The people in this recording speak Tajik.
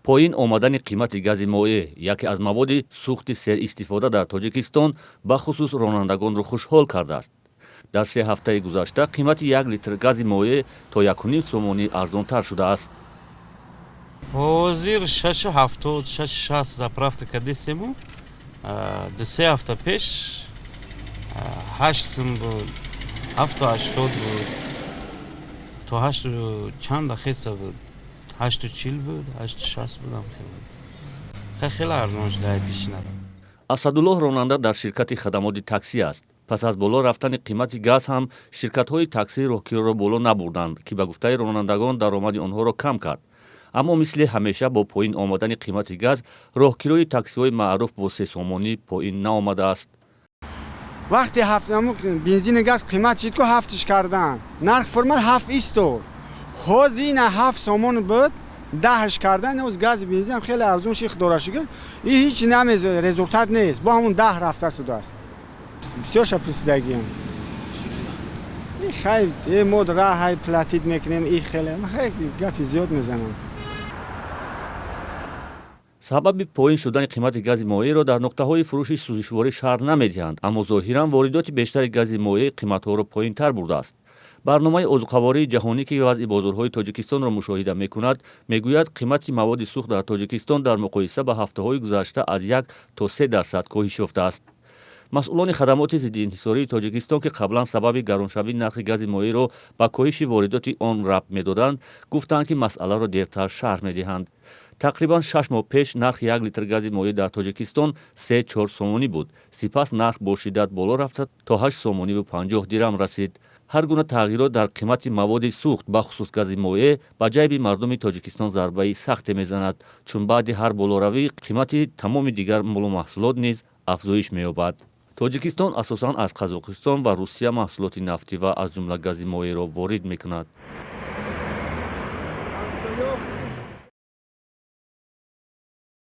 Поин омадани қимати гази моеъ, яке аз маводи сӯхти серистифода дар Тоҷикистон, бахусус ронандагонро хушҳол кардааст. Дар 3 ҳафтаи гузашта қимати 1 литр гази моеъ то 1,5 сомонӣ арзонтар шудааст. Ҳозир 6,70, 6,60 заправка кардесему. 2-се ҳафта пеш 8 сум буд, 7,80 буд, то ҳашту чанд ахеса буд, 8,40 буд, 8,60 будам. Хеле хеле арзон шуда пешина. Асадуллоҳ ронанда дар ширкати хадамоти таксӣ аст. Пас аз боло рафтани қимати газ ҳам ширкатҳои таксӣ роҳкироро боло набурданд, ки ба гуфтаи ронандагон даромади онҳоро кам кард. Аммо мисли ҳамеша бо поин омадани қимати газ роҳкирои таксиҳои маъруф бо 3 сомонӣ поин наомадааст. Вақте бензини газ қимат шид ку, ҳафтиш кардан, нарх фурмад, ҳафт истод. Ҳозир ина 7 сомон буд, 10-ш кардан. Оз гази бензинам хеле арзон шид, худора шукр. И ҳеҷ намез, результат нест, бо ҳамун 10 рафта судааст. Бисёрша пурсидагием. Хай, мо раҳай платить мекунем, и хеле хай гапи зиёд мезанам. Сабаби поин шудани қимати гази моеъро дар нуқтаҳои фурӯши сӯзишворӣ шарҳ намедиҳанд, аммо зоҳиран воридоти бештари гази моеъ қиматҳоро поинтар бурдааст. Барномаи озуқавории ҷаҳонӣ, ки вазъи бозорҳои Тоҷикистонро мушоҳида мекунад, мегӯяд, қимати маводи сӯхт дар Тоҷикистон дар муқоиса ба ҳафтаҳои гузашта аз 1 то 3% коҳиш ёфтааст. Масъулони хадамоти зиддиинҳисории Тоҷикистон, ки қаблан сабаби гароншавии нархи гази моеъро ба коҳиши воридоти он рабт медоданд, гуфтанд, ки масъаларо дертар шарҳ медиҳанд. Тақрибан 6 моҳ пеш нархи 1 литр гази моеъ дар Тоҷикистон 3-4 сомонӣ буд. Сипас нарх бо шиддат боло рафта, то 8 сомониву 50 дирам расид. Ҳар гуна тағйирот дар қимати маводи сӯхт, бахусус гази моеъ, ба ҷайби мардуми Тоҷикистон зарбаи сахте мезанад, чун баъди ҳар болоравӣ қимати тамоми дигар молу маҳсулот низ афзоиш меёбад. Тоҷикистон асосан аз Қазоқистон ва Русия маҳсулоти нафтӣ ва аз ҷумла гази моеъро ворид мекунад.